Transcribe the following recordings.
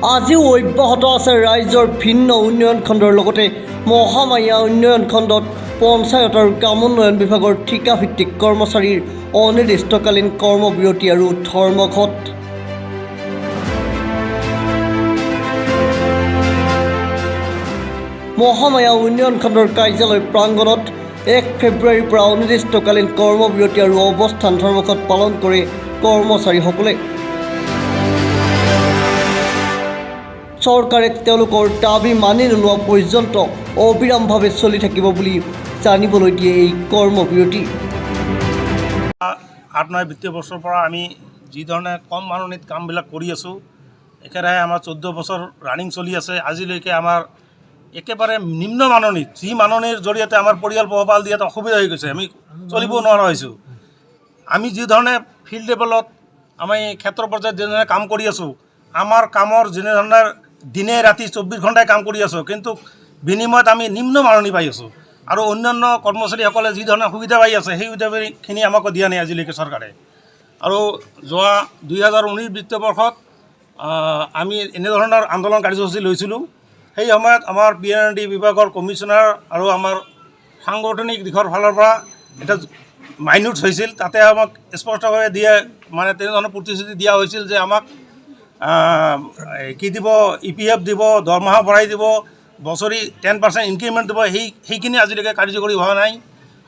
আজিও অব্যাহত আছে ৰাজ্যৰ ভিন্ন উন্নয়ন খণ্ডৰ লগতে মহামায়া উন্নয়ন খণ্ডত পঞ্চায়ত আৰু গ্ৰামোন্নয়ন বিভাগৰ ঠিকাভিত্তিক কৰ্মচাৰীৰ অনিৰ্দিষ্টকালীন কৰ্মবিৰতি আৰু ধৰ্মঘট। মহামায়া উন্নয়ন খণ্ডৰ কাৰ্যালয় প্ৰাংগণত 1 ফেব্ৰুৱাৰীৰ পৰা অনিৰ্দিষ্টকালীন কৰ্মবিৰতি আৰু অৱস্থান ধৰ্মঘট পালন কৰে কৰ্মচাৰীসকলে। চৰকাৰে তেওঁলোকৰ দাবী মানি নোলোৱা পৰ্যন্ত অবিৰামভাৱে চলি থাকিব বুলি জানিবলৈ দিয়ে এই কৰ্মবিৰতি। 8-9 বিত্তীয় বৰ্ষৰ পৰা আমি যিধৰণে কম মাননিত কামবিলাক কৰি আছোঁ, একেৰাহে আমাৰ 14 বছৰ ৰানিং চলি আছে। আজিলৈকে আমাৰ একেবাৰে নিম্ন মাননিত, যি মাননিৰ জৰিয়তে আমাৰ পৰিয়াল পোহপাল দিয়াত অসুবিধা হৈ গৈছে, আমি চলিব নোৱাৰা হৈছোঁ। আমি যি ধৰণে ফিল্ড লেভেলত, আমি ক্ষেত্ৰ পৰ্যায়ত যেনেধৰণে কাম কৰি আছোঁ, আমাৰ কামৰ যেনেধৰণৰ দিনে ৰাতি 24 ঘণ্টাই কাম কৰি আছোঁ, কিন্তু বিনিময়ত আমি নিম্ন মাননি পাই আছোঁ। আৰু অন্যান্য কৰ্মচাৰীসকলে যি ধৰণে সুবিধা পাই আছে, সেই সুবিধাখিনি আমাকো দিয়া নাই আজিলৈকে চৰকাৰে। আৰু যোৱা 2019 বিত্তীয় বৰ্ষত আমি এনেধৰণৰ আন্দোলন কাৰ্যসূচী লৈছিলোঁ। সেই সময়ত আমাৰ পি এন ডি বিভাগৰ কমিশ্যনাৰ আৰু আমাৰ সাংগঠনিক দিশৰ ফালৰ পৰা এটা মাইনুট হৈছিল। তাতে আমাক স্পষ্টভাৱে দিয়ে, মানে তেনেধৰণৰ প্ৰতিশ্ৰুতি দিয়া হৈছিল যে আমাক এই কি দিব, ইপিএফ দিব, দৰমহা বঢ়াই দিব, বছৰি 10% ইনক্ৰিমেণ্ট দিব। সেইখিনি আজিলৈকে কাৰ্যকৰী হোৱা নাই।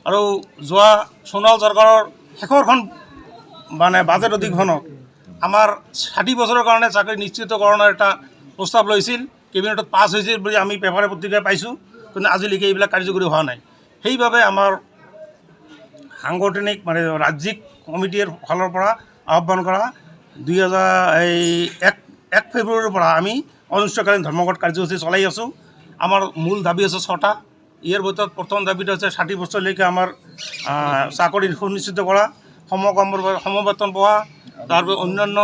আৰু যোৱা সোণোৱাল চৰকাৰৰ শেষৰখন মানে বাজেট অধিৱেশনত আমাৰ 60 বছৰৰ কাৰণে চাকৰি নিশ্চিতকৰণৰ এটা প্ৰস্তাৱ লৈছিল, কেবিনেটত পাছ হৈছিল বুলি আমি পেপাৰে পত্ৰিকাই পাইছোঁ। কিন্তু আজিলৈকে এইবিলাক কাৰ্যকৰী হোৱা নাই। সেইবাবে আমাৰ সাংগঠনিক, মানে ৰাজ্যিক কমিটিৰ ফালৰ পৰা আহ্বান কৰা 2000 এই 1 ফেব্ৰুৱাৰীৰ পৰা আমি অনিৰ্দিষ্টকালীন ধৰ্মঘট কাৰ্যসূচী চলাই আছোঁ। আমাৰ মূল দাবী আছে ছটা। ইয়াৰ ভিতৰত প্ৰথম দাবীটো হৈছে 60 বছৰলৈকে আমাৰ চাকৰি সুনিশ্চিত কৰা, সমকৰ্মৰ বাবে সমবেতন পোৱা, তাৰপিছত অন্যান্য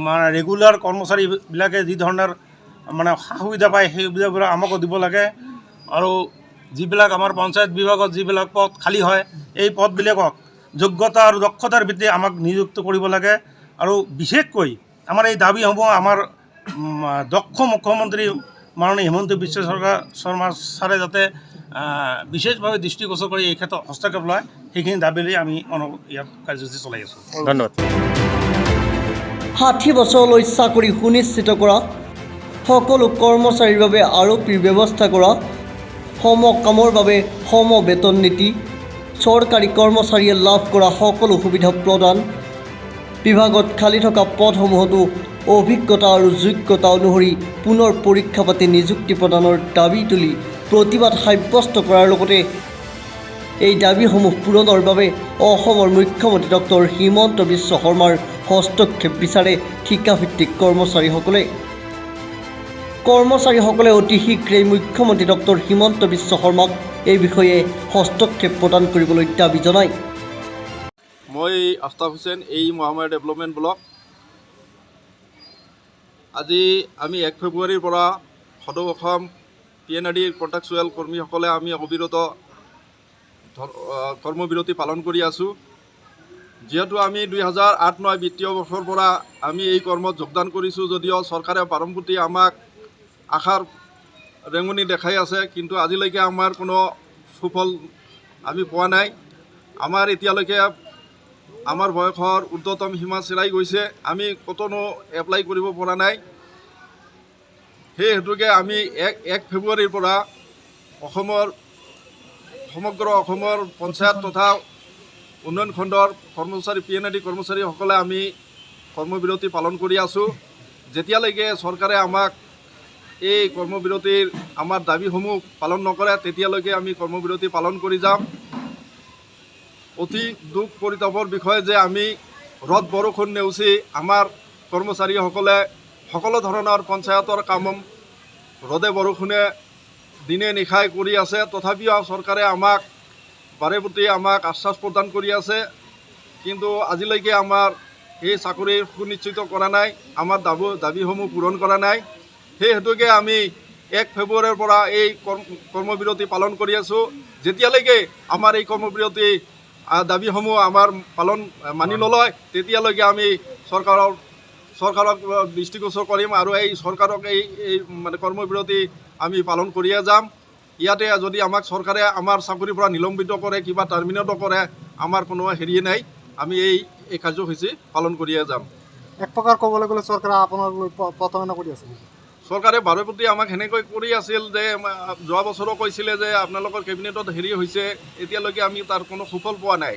মানে ৰেগুলাৰ কৰ্মচাৰীবিলাকে যি ধৰণৰ মানে সা সুবিধা পায়, সেই সুবিধাবিলাক আমাকো দিব লাগে। আৰু যিবিলাক আমাৰ পঞ্চায়ত বিভাগত যিবিলাক পদ খালী হয়, এই পদবিলাকত যোগ্যতা আৰু দক্ষতাৰ ভিত্তিত আমাক নিযুক্ত কৰিব লাগে। আৰু বিশেষকৈ আমাৰ এই দাবীসমূহ আমাৰ দক্ষ মুখ্যমন্ত্ৰী মাননীয় হিমন্ত বিশ্ব শৰ্মা ছাৰে যাতে বিশেষভাৱে দৃষ্টিগোচৰ কৰি এই ক্ষেত্ৰত হস্তক্ষেপ লয়, সেইখিনি দাবী লৈ আমি ইয়াত কাৰ্যসূচী চলাই আছোঁ। ধন্যবাদ। 60 বছৰলৈ চাকৰি সুনিশ্চিত কৰা, সকলো কৰ্মচাৰীৰ বাবে আৰপিৰ ব্যৱস্থা কৰা, সম কামৰ বাবে সম বেতন নীতি, চৰকাৰী কৰ্মচাৰীয়ে লাভ কৰা সকলো সুবিধা প্ৰদান, বিভাগত খালী থকা পদসমূহতো অভিজ্ঞতা আৰু যোগ্যতা অনুসৰি পুনৰ পৰীক্ষা পাতি নিযুক্তি প্ৰদানৰ দাবী তুলি প্ৰতিবাদ সাব্যস্ত কৰাৰ লগতে এই দাবীসমূহ পূৰণৰ বাবে অসমৰ মুখ্যমন্ত্ৰী ডক্টৰ হিমন্ত বিশ্ব শৰ্মাৰ হস্তক্ষেপ বিচাৰে ঠিকাভিত্তিক কৰ্মচাৰীসকলে। কৰ্মচাৰীসকলে অতি শীঘ্ৰেই মুখ্যমন্ত্ৰী ডক্টৰ হিমন্ত বিশ্ব শৰ্মাক এই বিষয়ে হস্তক্ষেপ প্ৰদান কৰিবলৈ দাবী জনায়। মই আফতাব হুছেইন, এই মহামায়া ডেভেলপমেণ্ট ব্লক। আজি আমি 1 ফেব্ৰুৱাৰীৰ পৰা সদৌ অসম পি এন আৰ ডিৰ কণ্ট্ৰাকচুৱেল কৰ্মীসকলে আমি অবিৰত কৰ্মবিৰতি পালন কৰি আছোঁ। যিহেতু আমি 2008-9 বিত্তীয় বৰ্ষৰ পৰা আমি এই কৰ্মত যোগদান কৰিছোঁ যদিও চৰকাৰে বাৰম্পতি আমাক আশাৰ ৰেঙনি দেখাই আছে, কিন্তু আজিলৈকে আমাৰ কোনো সুফল আমি পোৱা নাই। আমাৰ এতিয়ালৈকে আমাৰ বয়সৰ ঊৰ্ধতম সীমা চেৰাই গৈছে, আমি ক'তনো এপ্লাই কৰিব পৰা নাই। সেই হেতুকে আমি 1 ফেব্ৰুৱাৰীৰ পৰা সমগ্ৰ অসমৰ পঞ্চায়ত তথা উন্নয়ন খণ্ডৰ কৰ্মচাৰী, পি এন ডি কৰ্মচাৰীসকলে আমি কৰ্মবিৰতি পালন কৰি আছোঁ। যেতিয়ালৈকে চৰকাৰে আমাক এই কৰ্মবিৰতিৰ আমাৰ দাবীসমূহ পালন নকৰে, তেতিয়ালৈকে আমি কৰ্মবিৰতি পালন কৰি যাম। অতি দুখ পৰিতাপৰ বিষয় যে আমি ৰ'দ বৰষুণ নেওচি আমাৰ কৰ্মচাৰীসকলে সকলো ধৰণৰ পঞ্চায়তৰ কাম ৰ'দে বৰষুণে দিনে নিশাই কৰি আছে। তথাপিও চৰকাৰে আমাক বাৰে প্ৰতি আমাক আশ্বাস প্ৰদান কৰি আছে, কিন্তু আজিলৈকে আমাৰ এই চাকৰি সুনিশ্চিত কৰা নাই, আমাৰ দাবীসমূহ পূৰণ কৰা নাই। সেই হেতুকে আমি 1 ফেব্ৰুৱাৰীৰ পৰা এই কৰ্মবিৰতি পালন কৰি আছোঁ। যেতিয়ালৈকে আমাৰ এই কৰ্মবিৰতি দাবীসমূহ আমাৰ পালন মানি নলয়, তেতিয়ালৈকে আমি চৰকাৰৰ চৰকাৰক দৃষ্টিগোচৰ কৰিম আৰু এই চৰকাৰক এই এই মানে কৰ্মবিৰতি আমি পালন কৰিয়ে যাম। ইয়াতে যদি আমাক চৰকাৰে আমাৰ চাকৰিৰ পৰা নিলম্বিত কৰে, কিবা টাৰ্মিনেটো কৰে, আমাৰ কোনো হেৰি নাই। আমি এই এই কাৰ্যসূচী পালন কৰিয়ে যাম। এক প্ৰকাৰ ক'বলৈ গ'লে চৰকাৰে আপোনাক প্ৰতাৰণা কৰি আছে নেকি? চৰকাৰে বাৰে প্ৰতি আমাক সেনেকৈ কৰি আছিল যে যোৱা বছৰো কৈছিলে যে আপোনালোকৰ কেবিনেটত হেৰি হৈছে, এতিয়ালৈকে আমি তাৰ কোনো সুফল পোৱা নাই।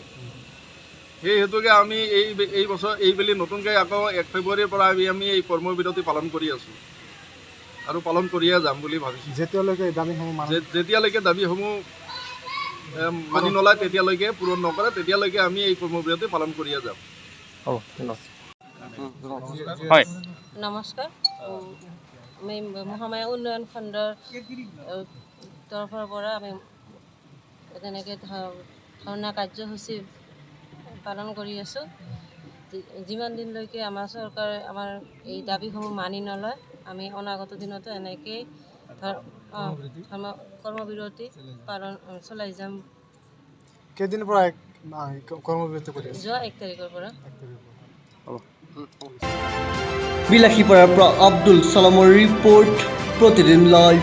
সেই হেতুকে আমি এই এই বছৰ এইবেলি নতুনকৈ আকৌ 1 ফেব্ৰুৱাৰীৰ পৰা আমি আমি এই কৰ্মবিৰতি পালন কৰি আছোঁ আৰু পালন কৰিয়ে যাম বুলি ভাবিছোঁ। যেতিয়ালৈকে এই দাবীসমূহ মানি যেতিয়ালৈকে দাবীসমূহ মানি নলয়, তেতিয়ালৈকে পূৰণ নকৰে, তেতিয়ালৈকে আমি এই কৰ্মবিৰতি পালন কৰিয়ে যাম। হ'ব, ধন্যবাদ। হয়। নমস্কাৰ। আমি মহামায়া উন্নয়ন খণ্ডৰ তৰফৰ পৰা আমি তেনেকৈ ধৰ্ণা কাৰ্যসূচী পালন কৰি আছোঁ। যিমান দিনলৈকে আমাৰ চৰকাৰে আমাৰ এই দাবীসমূহ মানি নলয়, আমি অনাগত দিনতো এনেকেই ধৰ্ম কৰ্মবিৰতি পালন চলাই যাম। কেইদিনৰ পৰা কৰ্মবিৰতি কৰি আছে? যোৱা 1 তাৰিখৰ পৰা। 1 তাৰিখৰ পৰা। বিলাসীপাৰাৰ পৰা আব্দুল চালামৰ ৰিপৰ্ট, প্ৰতিদিন লাইভ।